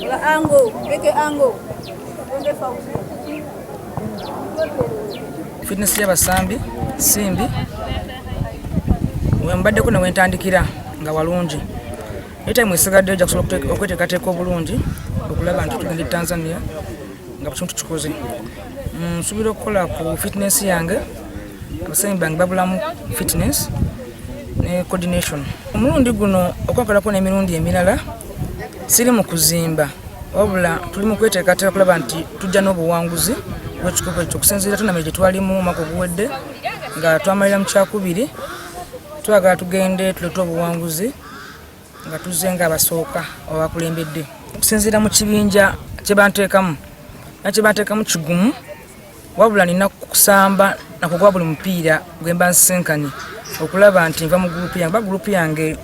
Ango, peke ango. Fitness y'abasambi simbi wembaddeko newentandikira nga walungi, naye time esigaddeyo ojja kusobola okweteekateeka obulungi okulaba nti tugenda e Tanzania nga buli kimu tukikoze. Nsuubira okukola ku fitness yange. Abasambi bange babulamu fitness ne coordination omulundi guno okwakolako n'emirundi emirala. Siri mu kuzimba, wabula tuli mu kweteekateeka kulaba nti tujja n'obuwanguzi bw'ekikopo ekyo. Okusinziira tournament gye twalimu omwaka oguwedde nga twamalira mu kyakubiri, twagala tugende tuleete obuwanguzi nga tuzze nga abasooka abakulembedde. Okusinziira mu kibinja kye banteekamu, na kye banteekamu kigumu, wabula nina kusamba nakugwa buli mupiira gwe mba nsisinkanye okulaba nti nva mu gurupu yange, kuba gurupu yange